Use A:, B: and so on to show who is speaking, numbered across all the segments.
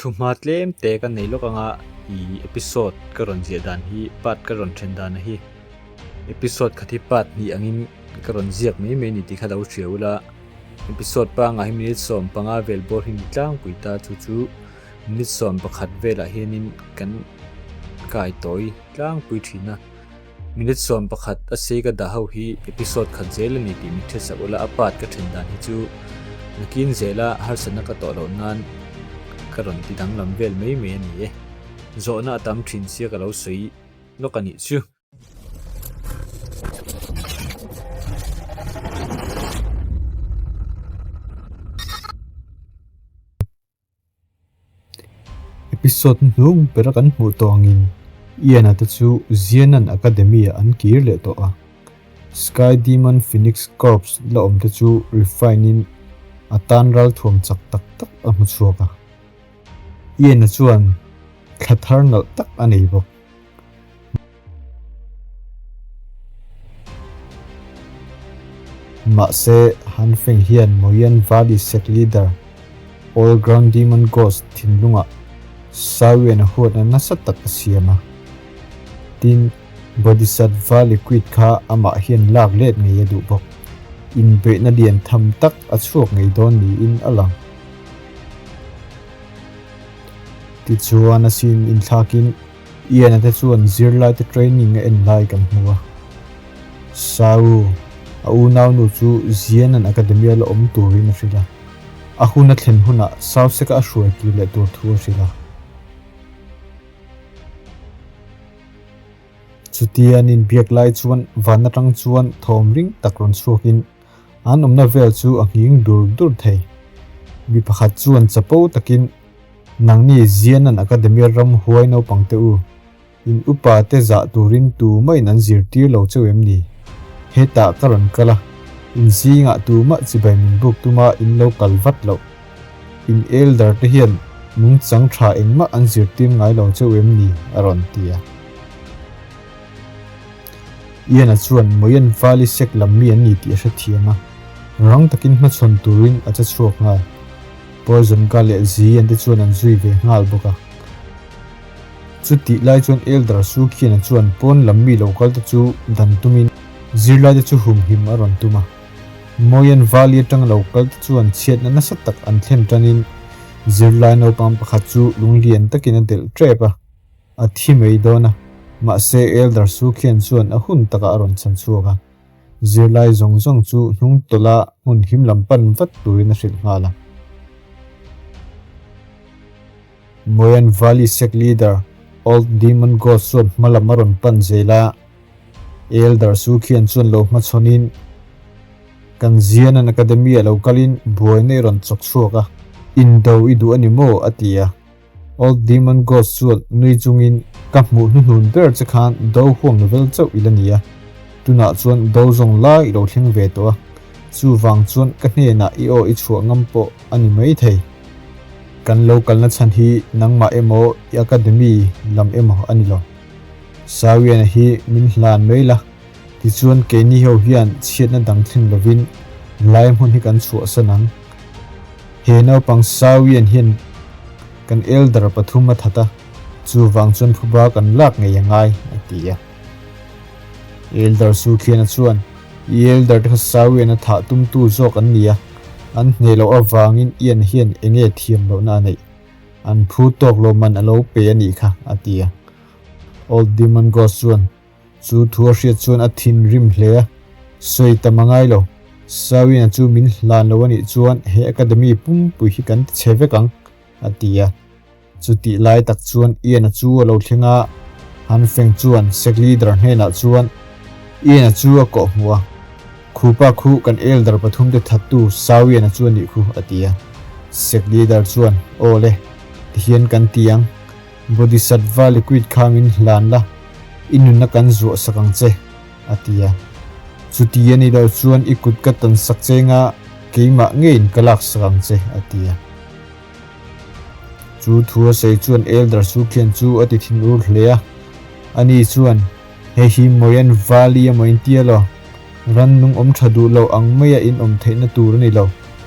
A: Thuhma tlem te ka nei lawk anga i episode ka rawn ziah dan hi part ka rawn then dan a hi episode khat hi part hnih angin ka rawn ziak mai mai ni tih kha lo hria ula episode pangah hi minute 15 vel bawr hi ni tlangpui ta chu chu minute 11 velah hianin kan kai tawi tlangpui thin a. Minute 11 a sei ka dah ho hi episode khat zel a ni tih min hre sak ula, a part ka then dan hi chu nakin zela harsatna ka tawh loh nan ka rawn ti danglam vel mai mai a ni e. Zawhna a tam thin sia ka lo sawi lawk a nih chu.
B: Episode hnung bera kan hmuh tawh angin Ian-a te chu Zianan Academy-ah an kir leh tawh a. Sky Demon Phoenix Corps la awm te chu refine-in a tan ralthuam chak tak tak a hmu chhuak a. Ian-a chuan thla thar nalh tak a nei bawk. Mahse, Han Feng hian Moyan Valley sect leader Old Ground Demon Ghost thinlungah Sawian a huatna nasa tak a siam a. Tin, Bodhisattva liquid kha amah hian lak let ngei a duh bawk. Inbeihna lian tham tak a chhuak ngei dawn niin a lang. Tichuan a sin inthlakin Ian-a te chuan zirlaite training a en lai kan hmu a. Sau, a unaunu chu Zianan Academy-a la awm turin a hrilh a. A hun a thlen hunah Sauseka a hruai kir leh tur thu a hrilh a. Chutia an inbiak lai chuan van atang chuan thawm ring tak rawn chhuakin an awmna vel chu a nghing dur dur thei. Mi pakhat chuan chapo takin Nangni Zianan Academy ramhuai naupang te u, in upa te zah turin tu mahin an zirtir lo cheu em ni? Hetah ka rawn kal a, in zingah tumah chibai min buk tuma in lo kal vat loh. In elder te hian nungchang tha engmah an zirtir ngai lo cheu em ni? a rawn ti a. Ian-a chuan Moyen Valley sek lam mi an ni tih a hrethiam a, rang takin hmachhawn turin a che chhuak nghal. Poison ka leh Zi-an te chuan an zui ve nghal bawk a. Chutih lai chuan Elder Su Khian-a chuan pawn lam mi lo kal te chu dan tumin zirlai te chu humhim a rawn tum a. Moyen Valley atanga lo kal te chuan chhiatna nasa tak an thlen tanin zirlai naupang pakhat chu lunglian takin a delh tep a. A thi mai dawn a, mahse Elder Su Khian chuan a hun takah a rawn chhan chhuak a. Zirlai zawng zawng chu hnung tawlha hmun him lam pan vat turin a hrilh nghal a. Moyan Valley sect leader Old Demon Ghost chuan hma lam a rawn pan zel a, Elder Su Khian chuan lo hmachhawnin kan Zianan Academy a lo kalin buaina i rawn chawk chhuak a, indo i duh a ni maw? a ti a. Old Demon Ghost chuan nui chungin, Ka hmuh hnuhnun ber che khan do huang vel chauh i la ni a, tunah chuan do zawng lai i lo thleng ve tawh a, chuvang chuan ka hnenah i aw i chhuah ngam pawh a ni mai thei. Kan lo kalna chhan hi nangmah emaw i academy lam emaw a ni lo. Sawiana hi min hlan mai la, tichuan keini ho hian chhiatna dang thleng lovin lai hmun hi kan chhuahsan ang. He naupang Sawian hian kan elder pathum a that a, chuvang chuan phuba kan lak ngei a ngai, a ti a. Elder Sukhiana chuan, I elder te kha Sawian a thah tumtu zawk an ni a, an hneh loh avangin Ian hian eng nge thiam lohna a neih? An phu tawk lo man a lo pe a nih kha, a ti a. Old Demon Ghost chuan, Chu thu a hriat chuan a thinrim hle a, sawi tam a ngai lo. Sawina chu min hlan lo a nih chuan he academy pumpui hi kan ti chhe vek ang, a ti a. Chutih lai tak chuan Ian-a chu a lo thleng a, Han Feng chuan sect leader hnenah chuan Ian-a chu a kawh hmuh a, Khupa khu kan elder pathum te thattu Sawian-a chu a nih khu, a ti a. Sect leader chuan, Aw le, tihian kan ti ang. Bodhisattva liquid kha min hlan la, i nunna kan zuah sak ang che, a ti a. Chuti a ni lo chuan i kut ka tan sak che nga keimah ngeiin ka lak sak ang che, a ti a. Chu thu a sawi chuan Elder Sukhian chu a ti thinur hle a. Ani chuan, Hei hi Moyan Valley emaw in ti elaw? Rannung awm tha duh lo ang maia in awm theihna tur a ni lo,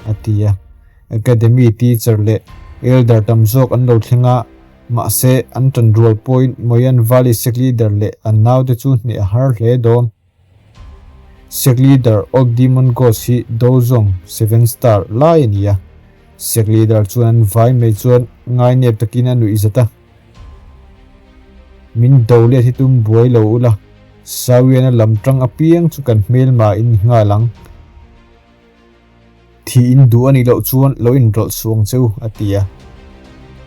B: a ti a. Academy teacher leh Elder tam zawk an lo thleng a, mahse an tan rual pawhin Moyan Valley sect leader leh an naute chu hneh a har hle dawn. Sect leader Old Demon Ghost hi Dozong Seven Star lai a ni a, sect leader chuan an vai mai chuan ngainep takin a nuih zat a. Min do let hi tum buai lo ula, Sawiana lam tang apiang chu kan hmelma in ni nghal ang. Thi in duh a nih loh chuan lo inrawlh suh ang che u, a ti a.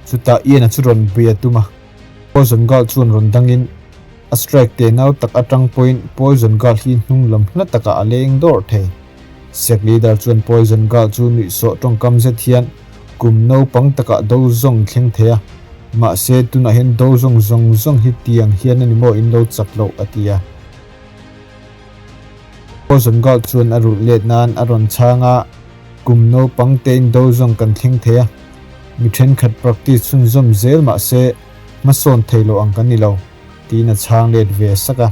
B: Chutah Ian-a chu rawn bui a tum a. Poison Girl chuan rawn dangin a strike te nau tak atang pawhin Poison Girl hi hnung lam hla takah a leng dawrh thei. Sect leader chuan Poison Girl chu nuihsawh tawngkam zet hian kum naupang takah do zawng thleng thei a, mahse tunah hian do zawng zawng zawng hi tiang hian a ni maw in lo chak loh, a ti a. Poison Girl chuan a rulh let nan a rawn chhang a, Kum naupang tein do zawng kan thleng thei a, mi thenkhat practice chhunzawm zel mah se hmasawn thei lo ang kan ni lo, tiin a chhang let ve sak a.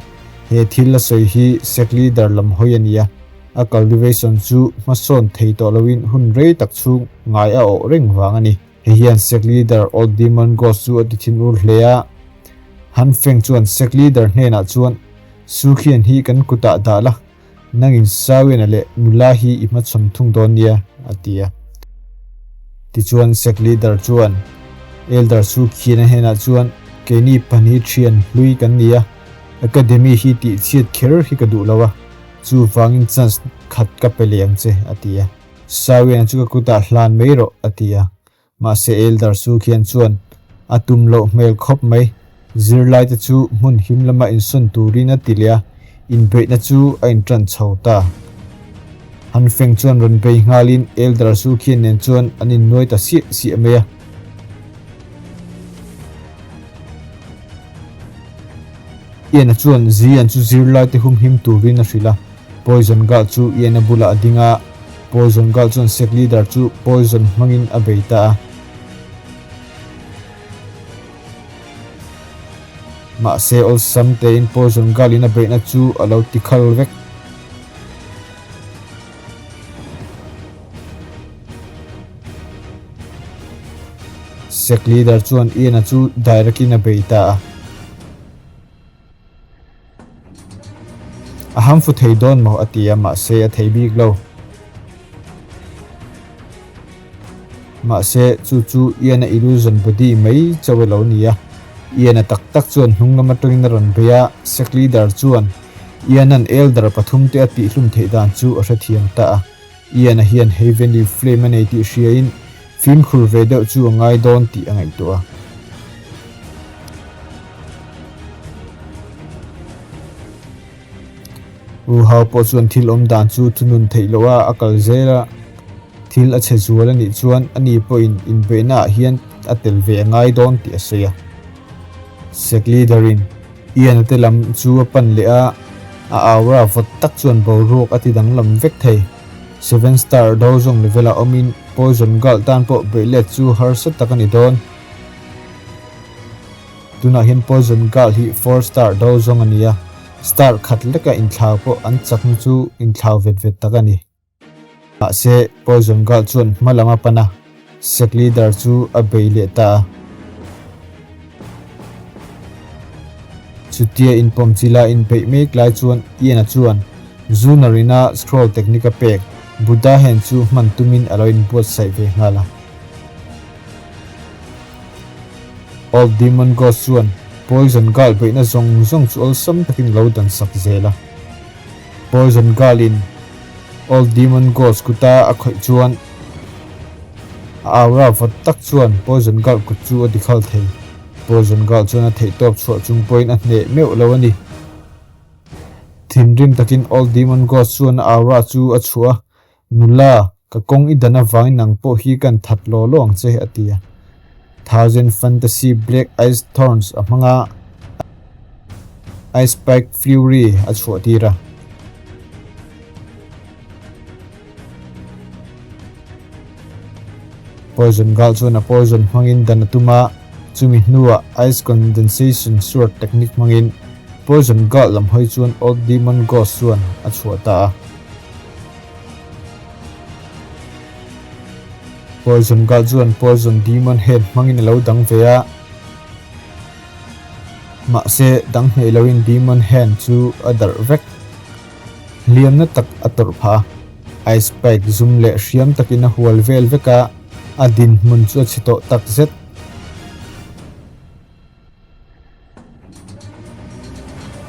B: He thil a sawi hi sect leader lam hawi a ni a, a cultivation chu hmasawn thei tawh loin hun rei tak chhung ngai a awh reng vang a ni. Hei hian sect leader Old Demon Ghost chu a ti thinur hle a, Han Feng chuan sect leader hnenah chuan, Su khian hi kan kutah dah la, nangin Sawiana leh nula hi i hmachhawn thung dawn nia, a ti a. Tichuan sect leader chuan Elder Su Khiana hnenah chuan, Keini pahnih thian hlui kan ni a, Academy hi tihchhiat kher hi ka duh lo a, chuvangin chance khat ka pe leh ang che, a ti a. Sawiana chu ka kutah hlan mai rawh, a ti a. Mahse Elder Su khian chuan a tum loh hmel khawp mai. Zirlaite chu hmun him lama insawn turin a ti leh a, inbeihna chu a inṭan chho ta. Han Feng chuan rawn bei nghalin Elder Su khian nen chuan an innuai ta siah siah mai a. Ian-a chuan Zian chu zirlaite humhim turin a hrilh a. Poison Girl chu Ian-a bulah a ding a, Poison Girl chuan sect leader chu poison hmangin a bei ta a. Mahse awlsam tein Poison Girl in a beihna chu a lo ti khal vek. Sect leader chuan Ian-a chu direct in a bei ta a. A hamfu thei dawn maw a ti a, mahse a thei bik lo. Mahse chu chu Ian-a illusion body mai chauh a lo ni a. Ian-a tak tak chuan hnung lam atangin a rawn bei a, sect leader chuan Ian-a'n elder pathumte a tihhlum theih dan chu a hrethiam ta a. Ian-a hian Heavenly Flame a nei tih hriain fimkhur ve deuh chu a ngai dawn tih a ngaihtuah a. U Hau pawh chuan thil awm dan chu thunun theih loh a a kal zel a, thil a chhe zual a nih chuan ani pawhin inbeihna ah hian a tel ve a ngai dawn tih a sawi a. Sect leader-in Ian-a te lam chu a pan leh a, a aura vawt tak chuan boruak a ti danglam vek thei. Seven Star do zawng level ah awmin Poison Girl tan pawh beih let chu harsa tak a ni dawn. Tunah hian Poison Girl hi four star do zawng a ni a, star khat leka inthlau pawh an chakna chu inthlau vet vet tak a ni. Mahse, Poison Girl chuan hma lam a pan a, sect leader chu a bei leh ta a. Chutia inpawm chila inbeih mek lai chuan Ian-a chuan Zunar-ina scroll technique a pek Buddha hand chu hman tumin a lo inbuatsaih ve nghal a. Old Demon Ghost chuan Poison Girl beihna zawng zawng chu awlsam takin a lo dan sak zel a. Poison Girl in Old Demon Ghost kuta a khawih chuan a aura vawt tak chuan Poison Girl kut chu a dikhal thei. Poison Girl chuan a theihtawp chhuah chung pawhin a hneh meuh lo a ni. Thinrim takin Old Demon Ghost chuan a aura chu a chhuah a, Nula, ka kawng i dan avangin nang pawh hi kan that law law ang che, a ti a. Thousand Fantasy Black Ice Thorns a hmang a, Ice Spike Fury a chhuah tir a. Poison Girl chuan a poison hmangin dan a tum a, chumi hnuah Ice Condensation Sword technique hmangin Poison Girl lam hawi chuan Old Demon Ghost chuan a chhuah ta a. Poison Girl chuan Poison Demon Head hmangin a lo dang ve a. Mahse, dang hneih loin Demon Hand chu a darh vek. Hliamna tak a tawrh phah a. Ice Spike zum leh hriam takin a hual vel vek a, a dinhmun chu a chhe tawh tak zet.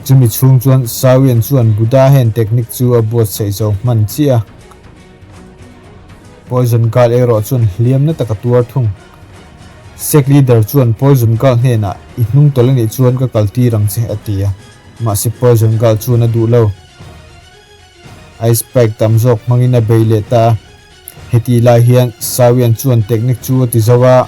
B: Chumi chhung chuan Sawian chuan Buddha hen technique chu a buatsaih zo hman chiah a. Poison Girl erawh chuan hliamna tak a tuar thung. Sect leader chuan Poison Girl hnenah, I hnung tawlh a nih chuan ka kal tir ang che, a ti a. Mahse Poison Girl chuan a duh lo. Ice Spike tam zawk hmangin a bei leh ta a. Heti lai hian Sawian chuan technique chu a ti zo a.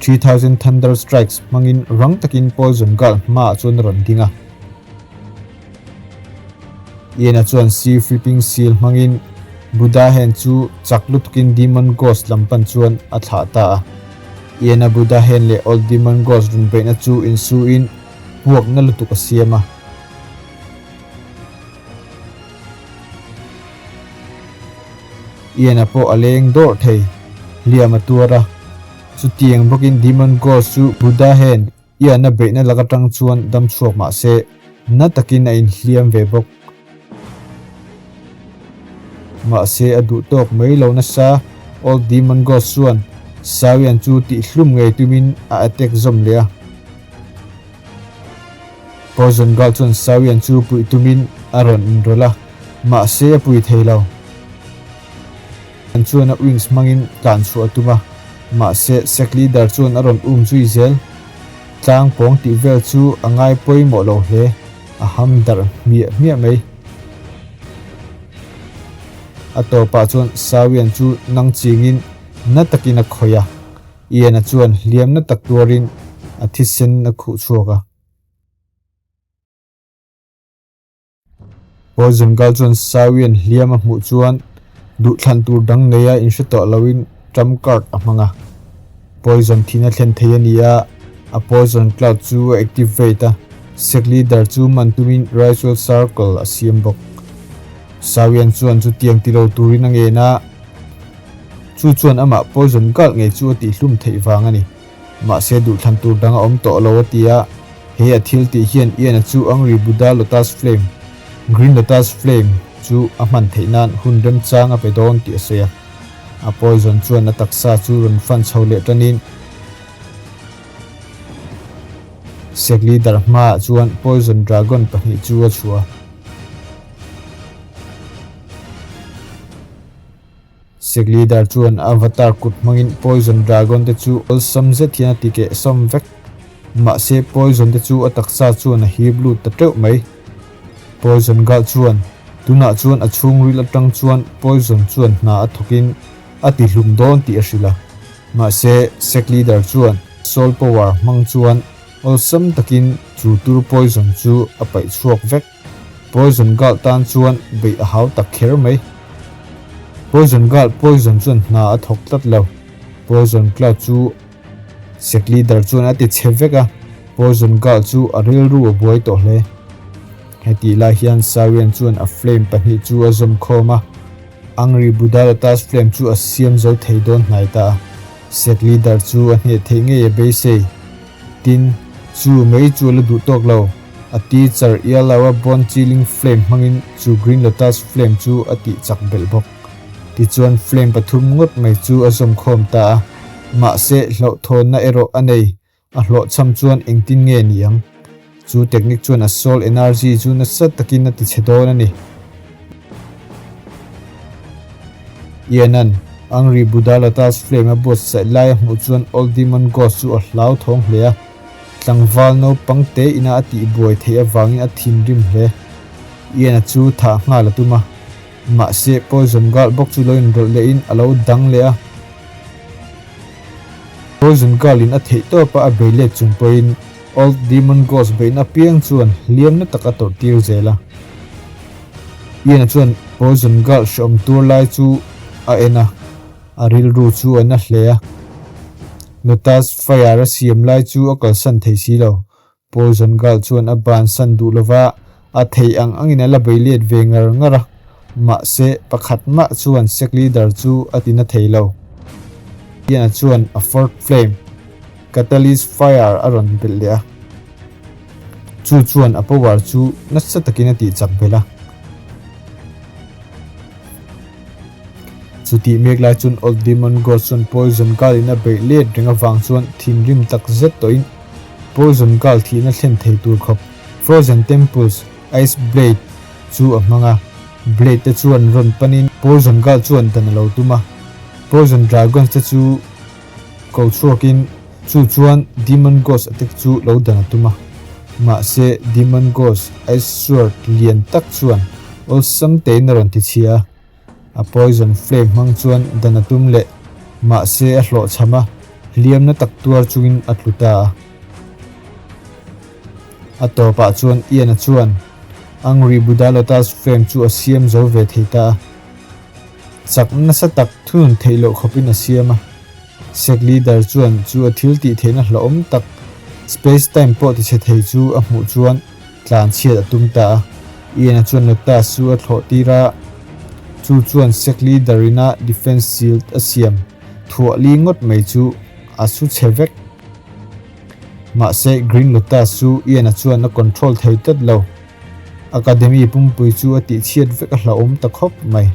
B: 3000 Thunder Strikes hmangin rang takin Poison Girl hmaah chuan a rawn ding a. Ian-a chuan Sea Flipping Seal hmangin Buddha Hand chu chak lutukin Demon Ghost lam pan chuan a thlah ta a. Ian-a Buddha Hand leh Old Demon Ghost rawn beihna chu insuin puakna lutuk a siam a. Ian-a pawh a leng dawrh thei, hliam a tuar a. Chutiang bawkin Demon Ghost chu Buddha hen Ian-a beihna lak atang chuan dam chhuak mah se, na takin a inhliam ve bawk. Mahse a duh tawk mai lo nasa, Old Demon Ghost chuan Sawian chu tihhlum ngei tumin a attack zawm leh a. Poison Girl chuan Sawian chu puih tumin a rawn inrawlh a, mahse a pui thei lo. An chuan a wings hmangin tlan chhuah a tum a, mahse sect leader chuan a rawn um zui zel. Tlang pawng tih vel chu a ngai pawimawh lo hle, a ham darh hmiah hmiah mai. A tawpah chuan Sawian chu nang chingin na takin a khawih a. Ian-a chuan hliamna tak tuarin a thisen a khuh chhuak a. Poison Girl chuan Sawian hliam a hmuh chuan duhthlan tur dang neia inhre tawh loin trump card a hmang a. Poison thihna thlen thei a ni a, a poison cloud chu a activate a, sect leader chu man tumin ritual circle a siam bawk. Sawian chuan chutiang ti lo turin a ngen a. Chu chuan amah poison girl ngei chu a tihhlum theih vang a ni. Mahse duhthlan tur dang a awm tawh lo a ti a, he a thil tih hian Ian-a chu Angry Buddha Lotus Flame, Green Lotus Flame, chu a hman theih nan hun remchang a pe dawn tih a sawi a. A poison chuan a taksa chu rawn fan chho leh tanin Sect Leader hmaah chuan Poison Dragon pahnih chu a chhuah a. Sect leader chuan a avatar kut hmangin poison dragon te chu awlsam zet hian a ti keh sawm vek. Mahse poison te chu a taksa chuan a hip lut ta teuh mai. Poison gal chuan tunah chuan a chhungril atang chuan poison chuan hna a thawkin a ti hlum dawn tih a hrilh a. Mahse sect leader chuan soul power hmang chuan awlsam takin chu tur poison chu a paih chhuak vek. Poison Girl tan chuan beih a hau tak kher mai. Poison Girl poison chuan hna a thawk tlat lo. Poison Cloud chu Sect Leader chuan a ti chhe vek a, Poison Girl chu a rilru a buai tawh hle. Hetih lai hian Sawian chuan a flame pahnih chu a zawm khawm a, Angry Buddha Lotus Flame chu a siam zo thei dawn hnai ta a. Sect Leader chu a hneh theih ngei a beisei. Tin, chu mai chu a la duh tawk lo. A teacher Ialawa Bone Chilling Flame hmangin chu Green Lotus Flame chu a tih chak belh bawk. Tichuan flame pathum ngawt mai chu a zawm khawm ta a. Mahse, hlauhthawnna erawh a nei. A hlawhchham chuan engtin nge ni ang? Chu technique chuan a soul energy chu nasa takin a tichhe dawn a ni. Ian-a'n Angry Buddha Lotus Flame a buatsaih lai a hmuh chuan Old Demon Ghost chu a hlauthawng hle a. Tlangval naupang te ina a tihbuai theih avangin a thinrim hle. Ian-a chu thah nghal a tum a. Mahse, Poison Girl bawk chu lo inrawlh lehin a lo dang leh a. Poison Girl-in a theih tawpa a bei let chung pawhin Old Demon Ghost beihna apiang chuan hliamna tak a tawrh tir zel a. Ian-a chuan Poison Girl hrehawm tur lai chu a en a, a rilru chu a na hle a. Lotus Fire a siam lai chu a kalsan thei si lo. Poison Girl chuan a bansan duh lova, a theih ang angin a la bei let ve ngar ngar a. Mahse, pakhat mah chuan sect leader chu a ti na thei lo. Ian-a chuan a fourth flame, Catalyst Fire a rawn belh leh a. Chu chuan a power chu nasa takin a tih chak belh a. Chutih mek lai chuan Old Demon Ghost chuan Poison Girl in a beih let reng avang chuan thinrim tak zet tawhin Poison Girl thihna thlen thei tur khawp Frozen Temples Ice Blade chu a hmang a. Blade te chuan rawn panin Poison Girl chuan dan a lo tum a. Poison Dragons te chu ko chhuakin chu chuan Demon Ghost attack chu lo dan a tum a. Mahse Demon Ghost Ice Sword lian tak chuan awlsam tein a rawn ti chhia a. A poison flame hmang chuan dan a tum leh mahse a hlawhchham a, hliamna tak tuar chungin a tlu ta a. A tawpah chuan Ian-a chuan Angry Buddha Lotus Frame chu a siam zo ve thei ta a. Chak nasa tak thunun theih loh khawpin a siam a. Sect leader chuan chu a thil tih theihna hlauhawm tak space-time pawh tichhe thei chu a hmuh chuan tlan chhiat a tum ta a. Ian-a chuan Lotus chu a thlawh tir a, chu chuan sect leader ina defense shield a siam thuah li ngawt mai chu a su chhe vek. Mahse Green Lotus chu Ian-a chuan a control thei tlat lo. Academy pumpui chu a tihchhiat vek a hlauhawm ta khawp mai.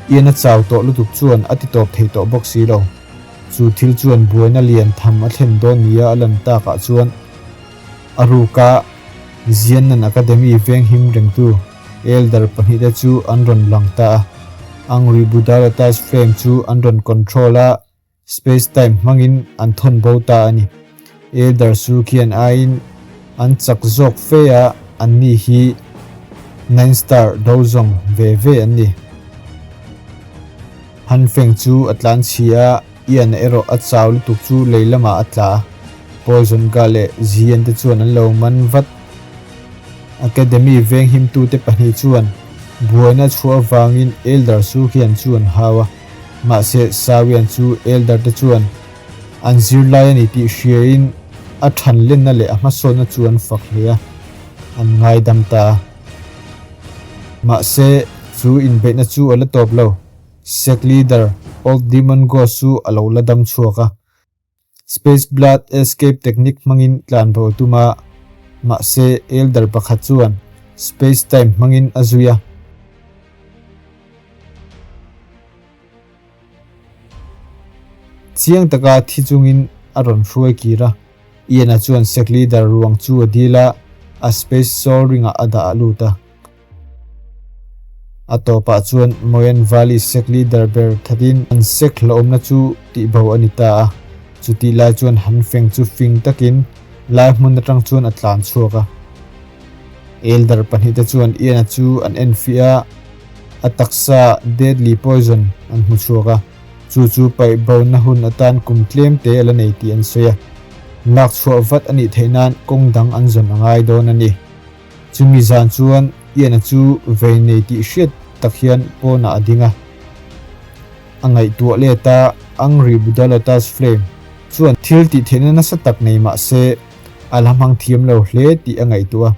B: Ian-a chau tawh lutuk chuan a ti tawp thei tawh bawk si lo. Chu thil chuan buaina lian tham a thlen dawn nia a lan takah chuan a ruka Ziannan Academy venghim rengtu Elder pahnihte chu an rawn lang ta a. Angry Buddha Lotus Frame chu an rawn control a. Space-time hmangin an thawn bo ta a ni. Elder su khian aiin an chak zawk fe a, anni hi Nine Star do zawng ve ve an ni. Han Feng chu a tlan chhi a, Ian erawh a chau lutuk chu lei lamah a tla a. Poison Ga leh Zian te chuan an lo man vat. Academy venghimtute pahnih chuan buaina chhuah avangin Elder su khian chu an hau a. Mahse, Sawian chu Elder te chuan an zirlai a ni tih hriain a than lenna leh a hmasawnna chu an fak hle a, an ngaidam ta a. Mahse, chu inbeihna chu a la tawp lo. Sect leader, Old Demon Ghost chu a lo la dam chhuak a. Space Blood Escape technique hmangin tlan bo a tum a, mahse Elder pakhat chuan Space Time hmangin a zui a. Chiang taka thi chungin a rawn hruai kir a, Ian-a chuan Sect Leader ruang chu a dil a, a Space Soul Ring-ah a dah a lut a. A tawpah chuan Moyen Valley Sect Leader ber thatin an sect hlauhawmna chu tihbo a ni ta a, chutih lai chuan Han Feng chu fing takin lai hmun atang chuan a tlan chhuak a. Elder pahnihte chuan Ian-a chu an enfiah a, a taksa deadly poison an hmu chhuak a, chu chu paih bona hun atan kum tlem te a la nei tih an sawi a. Lak chhuah vat a nih theih nan kawng dang an zawn a ngai dawn a ni. Chumi zan chuan Ian-a chu vei nei tih hriat tak hian pawnah a ding a. A ngaihtuah let a, Angry Buddha Lotus Flame chuan thil tih theihna nasa tak nei mah se a la hmang thiam lo hle tih a ngaihtuah a.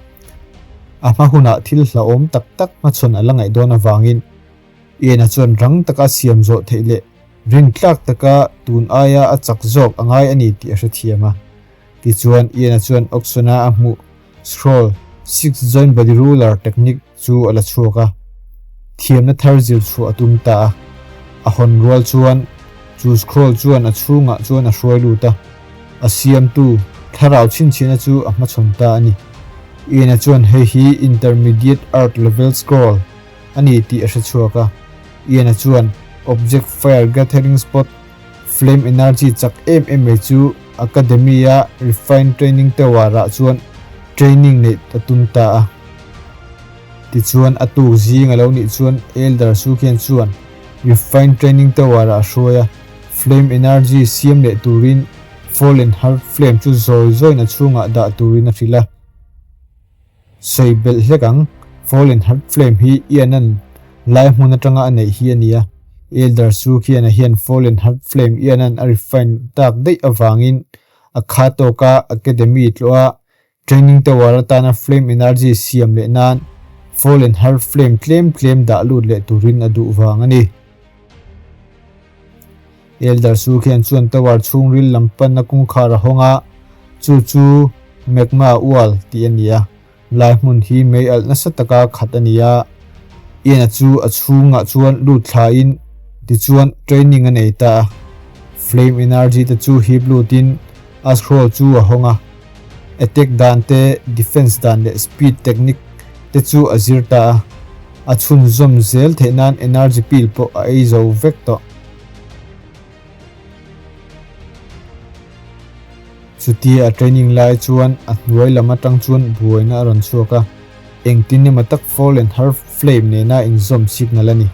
B: A hma hunah thil hlauhawm tak tak hmachhawn a la ngaih dawn avangin Ian-a chuan rang taka siam zawh theih leh rintlak taka tun aia a chak zawk a ngai a ni tih a hrethiam a. Tichuan Ian-a chuan Oxon-a a hmuh Scroll, Six Joint Body Ruler technique chu a la chhuak a, thiamna thar zir chhuah a tum ta a. A hawn rual chuan chu scroll chuan a chhungah chuan a hruai lut a, a siamtu thlarau chhinchhiahna chu a hmachhawn ta a ni. Ian-a chuan hei hi Intermediate Earth Level Scroll a ni tih a hre chhuak a. Ian-a chuan Object Fire Gathering Spot Flame energy chak em em mai chu Academy-a Refined Training Tower-ah chuan training neih a tum ta a. Tichuan a tuk zing a lo nih chuan Elder Sukhian chuan Refined Training Tower-ah a hruai a, flame energy siam leh turin Fallen Heart Flame chu zawi zawiin a chhungah dah turin a hrilh a. Sawi belh hlek ang, Fallen Heart Flame hi Ian-a'n lai hmun atanga a neih hi a ni a, Elder Su khian a hian Fallen Heart Flame Ian-a'n a refine tak daih avangin a kha tawka Academy tlawha Training Tower atana Flame Energy siam leh nan Fallen Heart Flame tlem tlem dah lut leh turin a duh vang a ni. Elder Su khian chuan tower chhungril lam panna kawngkhar a hawng a, chu chu Magma Ual tih a ni a. Lai hmun hi mei alh nasa taka khat a ni a, Ian-a chu a chhungah chuan lut thlain tichuan training a nei ta a. Flame energy te chu hip lutin a scroll chu a hawng a, attack dan te, defense dan leh speed technique te chu a zir ta a, a chhunzawm zel theih nan energy pill pawh a ei zo vek tawh. Chutia a training lai chuan a hnuai lam atang chuan buaina a rawn chhuak a, engtin emaw tak Fallen Hearth Flame nena inzawm signal a ni.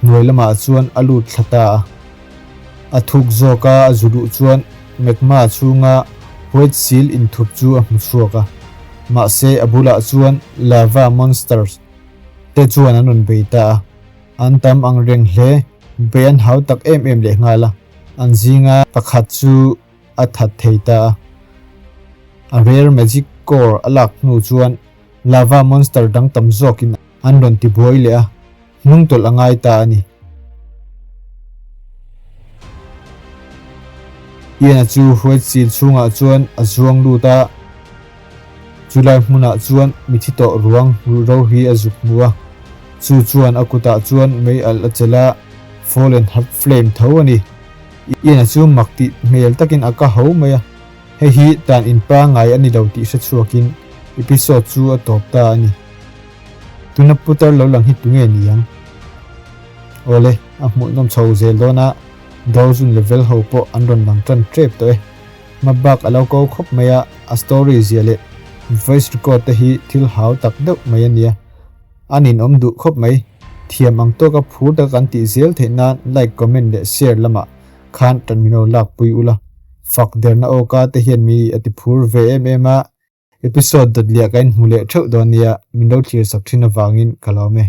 B: Hnuai lamah chuan a lut thla ta a. A thuk zawka a zu luh chuan magma chhunga white seal inthup chu a hmu chhuak a, mahse a bulah chuan lava monsters te chuan an rawn bei ta a. An tam ang reng hle, bei an hau tak em em leh nghal a, an zinga pakhat chu a that thei ta a. A rare magic core a lak hnu chuan lava monster dang tam zawkin an rawn ti buai leh a, hnung tawlh a ngai ta a ni. Ian-a chu White Seal chhungah chuan a zuang lut a, chulai hmunah chuan mithi tawh ruang ruhro hi a zuk hmu a, chu chuan a kutah chuan mei alh a chelh a, Fallen Heart Flame tho a ni. Ian-a chu mak tih hmel takin a ka ho mai a, hei hi tan in pangngai a ni lo tih hre chhuakin episode chu a tawp ta a ni. Tuna putar lo lang hi tunge ni ang? Awle, a hmuhnawm chho zel dawn a, Dawzun level ho pawh an rawn lang tan tep tawh e. Hma bak a lo ko khawp mai a, a story zia leh voice record te hi thil hau tak deuh mai a nia. A ninawm duh khawp mai. Thiam ang tawka phur taka kan tih zel theih nan like, comment leh share lamah khan tan min lo lakpui ula. Fak derna awka te hian mi a ti phur ve em em a. Episode dawt liah ka inhmu leh theuh dawn nia, min lo thlir sak thin avangin ka lawm e.